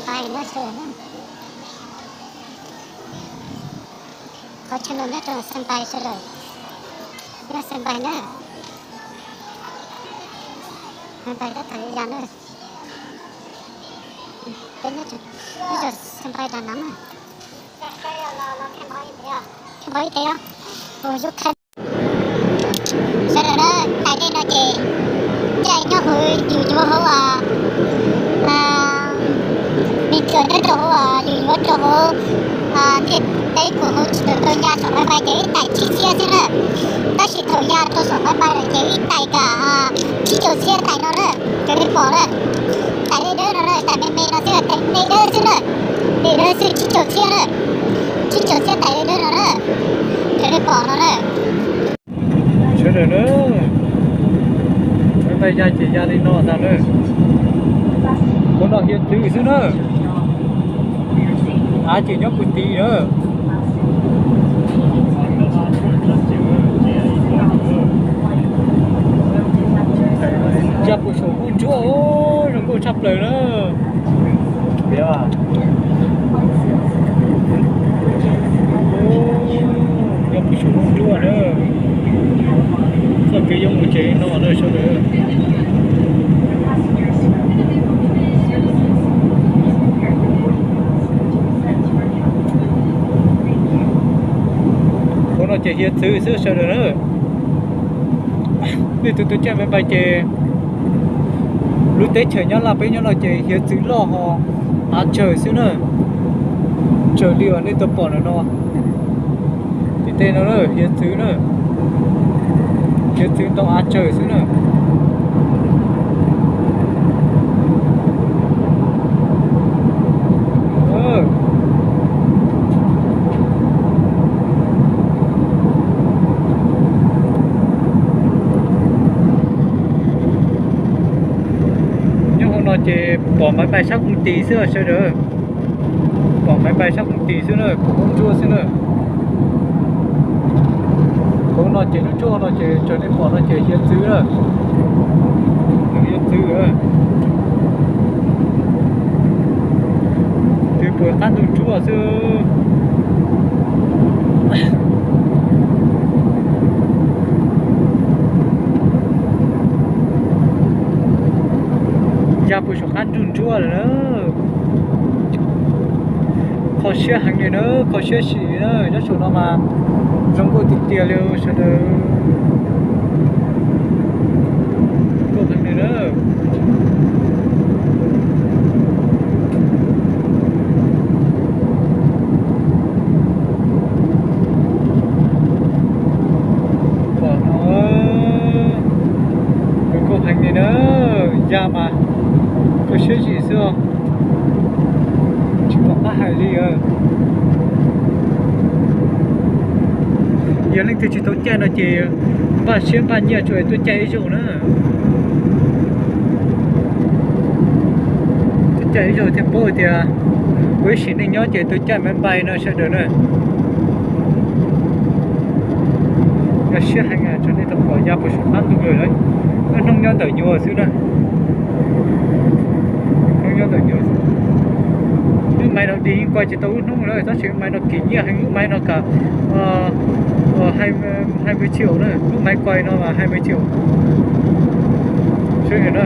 Pais no sawv daws na. Qhov chaw no nyob rau sân bay sawv daws. Nyob sân bay na. Sân bay tab tom yuav ya na. Peb nyob rau sân bay Đà Nẵng na. Kheej npau ib teg os. Sawv daws na, tais dej no ces caij nyob hauv yus yuav hauv me kawm nyob rau hauv yus yuav rau hauv ntiaj teb kuv hauv tsis tau ya saum máy bay ces ib tais tsib txhiab xwb na. Tab sis thaum ya rau saum máy bay lawm ces ib tais kam tsib caug txhiab tais no na, raws li pom na. Tais dej dawb no na, tais me me no xwb, tais me dawb xwb na. Me dawb xwb tsib caug txhiab na. Tsib caug txhiab tais dej dawb no na. Raws li pom no na. Sawv daws na, máy bay ya ces ya li no ntag na. Ua no hiav txwv xwb na. Av ces nyob puag tid na. Ya puag saum nkuaj ntsuab, zoo nkauj tshaj plaws na. Ya puag saum nkuaj ntsuab na. Txoj kev yuav mus ces no na sawv daws. Ua no ces hiav txwv xwb sawv daws na. Nej tus tus caij me npai ces lub teb chaws Nyab Laj peb nyob no ces hiav txwv loj ho av tsawg xwb na. Tsawg li uas nej tau pom ntawm no. Tim tej no na hiav txwv na. Hiav txwv ntau av tsawg xwb na. Nyob hauv no ces pom máy bay sab koom tis xwb sawv daws. Pom máy bay sab koom tis xwb na, pom nkuaj ntsuab xwb na. Hauv no ces lub tsuaj no ces raws nej pom no ces hiav txwv na. Hiav txwv. Twb puas qab ntuj ntsuab xwb. Ya puas saum qab ntuj ntsuab lawm na. Kho siab heev li na, kho siab sim na, nyob saum no mas zoo nkauj tiag tiag li sawv daws. Nkauj heev li na. Pom no, zoo nkauj heev li na, ya mas kho siab sim xwb. Tsis pom qab hais li. Yog leej twg tsis tau caij no ces npaj siab npaj nyiaj tso tuaj caij ib zaug na. Tuaj caij ib zaug thiaj paub tias ua ib sim neej nyob ces tus caij me npai no sawv daws na. Yog siab heev tso nej tau pom ya puas saum qab ntuj lawm, lub hnub nyob ntawm nyuag xwb na. Hnub nyob ntawm nyuag xwb. Lub maiv no dig yeej koi tsis tau lub hnub na, tab sis lub maiv no kim nyiaj heev, lub maiv no kam hai mươi triệu na, lub maiv koi no mas hai mươi triệu. Sawv daws na.